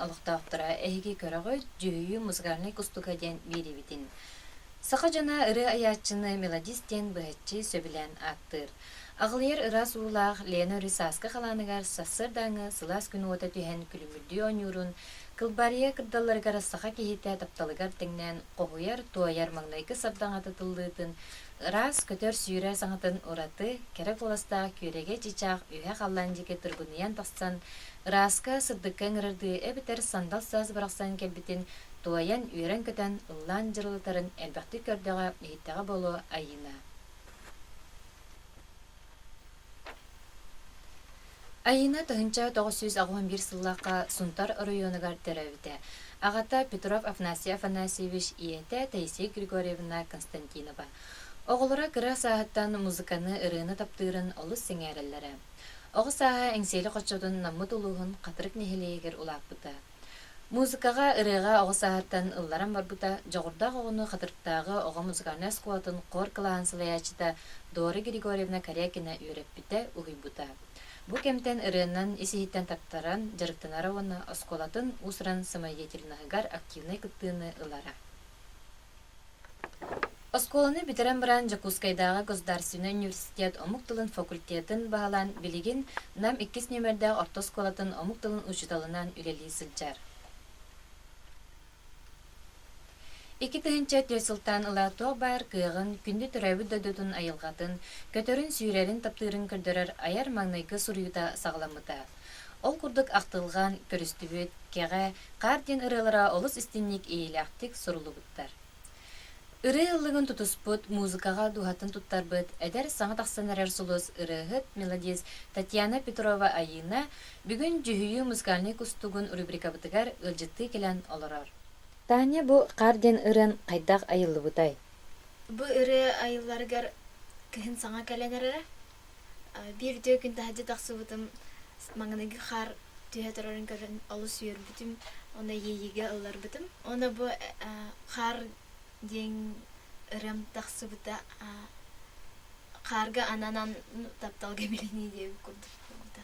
олохтоохторо эһиги көрөҕүт Дьүһүйүү музыкальнай кустуга диэн биэриибитин. Саха дьоно ырыа айааччыны мелодист диэн быһаччы сөбүлээн ааттыыр. Аҕылыйар ыраас уулаах Лена өрүс сааскы халааныгар сарсыардааҥы сылаас күн уота түһэн күлүмүрдүү оонньуурун, кылбаарыйа кырдалларыгар саха киһитэ тапталыгар тэҥнээн хоһуйар, туойар маҥнайгы сардаҥата тыллыытын Ыраас көтөр-сүүрэр саҥатын ураты, кэрэ куоластаах күөрэгэй чыычаах үөһэ халлаан диэки тырбыныйан тахсан, ырааска, сырдыкка ыҥырардыы эбэтэр сандал саас барахсан кэлбитин туойан, үөрэн-көтөн, ыллаан дьырылытарын элбэхтик көрдөҕө, иһиттэҕэ буолуо Айыына. Айыына 1981 сыллаахха Сунтар оройуонугар төрөөбүтэ. Аҕата Петров Афанасий Афанасьевич, ийэтэ Таисия Григорьевна Константинова. Оҕолоро кыра сааһыттан музыканы, ырыаны таптыырын олус сэҥээрэллэрэ. Оҕо сааһа Эҥсиэли хочотун Наммыт улууһун Хатырык нэһилиэгэр улааппыта. Музыкаҕа, ырыаҕа оҕо сааһыттан ылларан барбыта, дьоҕурдаах оҕону Хатырыктааҕы оҕо музыкальнай оскуолатын хор кылааһын салайааччыта Дора Григорьевна Корякина үөрэппитэ, уһуйбута. Бу кэмтэн ырыанан ис-иһиттэн таттаран дьарыктанара уонна оскуолатын уус-уран самодеятельноһыгар активнай кыттыыны ылара. Оскуоланы бүтэрэн баран Дьокуускайдааҕы государственнай университет омук тылын факультетын баһылаан билигин Нам иккис нүөмэрдээх орто оскуолатын омук тылын учууталынан үлэлии сылдьар. 2004 сылтан ыла туох баар кыаҕын, күндү төрөөбүт дойдутун айылҕатын, көтөрүн-сүүрэрин таптыырын көрдөрөр айар маҥнайгы суруйуута саҕаламмыта. Ол курдук ахтылҕан, көрүстүбүт, кэҕэ, хаар диэн ырыалара олус истиҥник иэйиилээхтик суруллубуттар. Ырыа ыллыгын тутуспут, музыкаҕа дууһатын туттарбыт эдэр саҥа тахсан эрэр сулус ырыаһыт, мелодист Татьяна Петрова-Айыына бүгүн Дьүһүйүү музыкальнай кустугун рубрикабытыгар ыалдьыттыы кэлэн олорор. Таня, бу Хаар диэн ырыан хайдах айыллыбытай? Бу ырыа айылларыгар кыһын саҥа кэлэн эрэрэ. Биир үтүө күн таһырдьа тахсыбытым маҥнайгы хаар түһэ турарын көрөн олус үөрбүтүм уонна иэйиигэ ылларбытым. Уонна бу хаар диэн ырыам тахсыбыта хаарга ананан тапталга билинии диэбит курдук буолбута.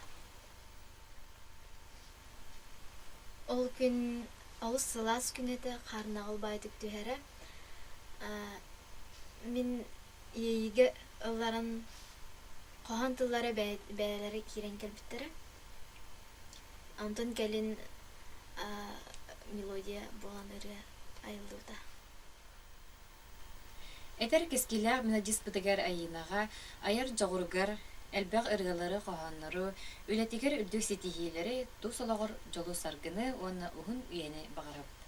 Ол күн олус сылаас күн этэ, хаар наҕыл баайдык түһэрэ. Мин иэйиигэ ылларан хоһоон тыллара бэйэлэрэ киирэн кэлбиттэрэ. Онтон кэлин мелодия буолан ырыа айыллыбыта. Эдэр кэскилээх мелодиспытыгар Айыынаҕа айар дьоҕуругар элбэх ырыалары, хоһооннору, үлэтигэр үрдүк ситиһиилэри, тус олоҕор дьолу-саргыны уонна уһун үйэни баҕарабыт.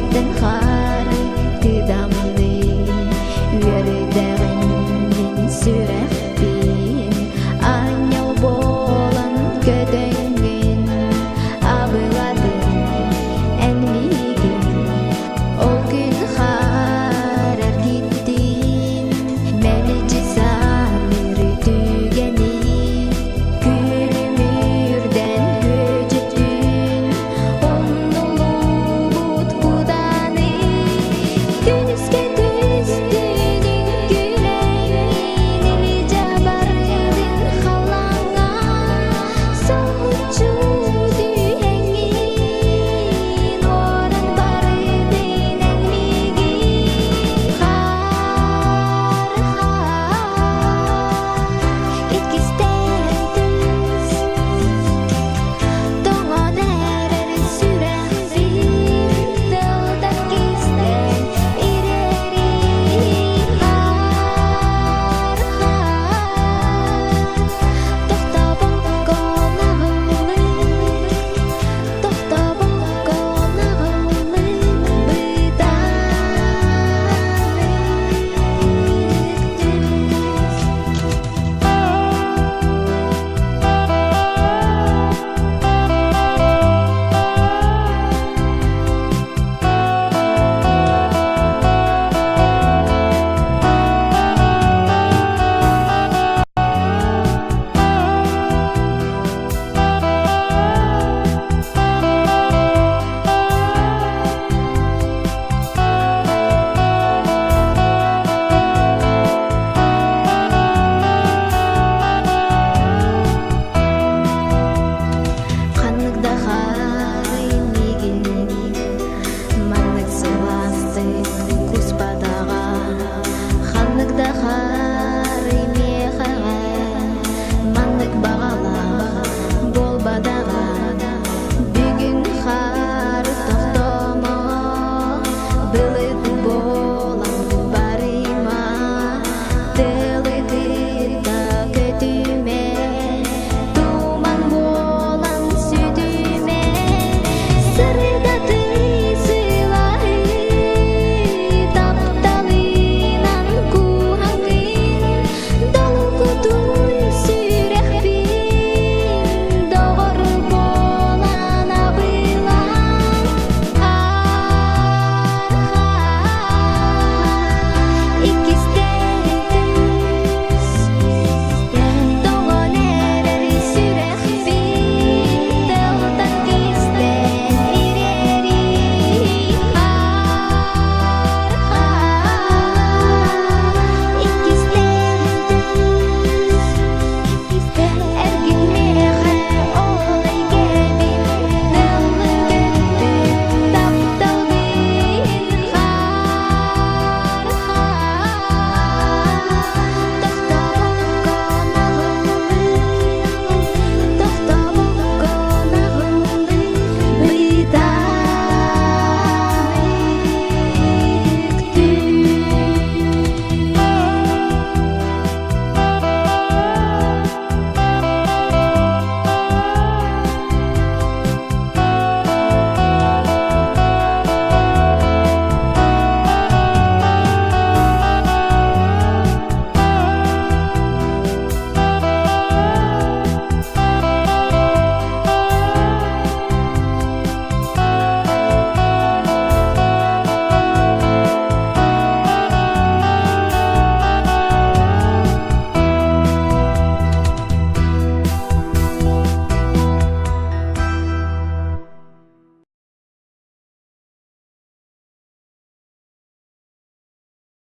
Үөһэттэн хаары тыдам.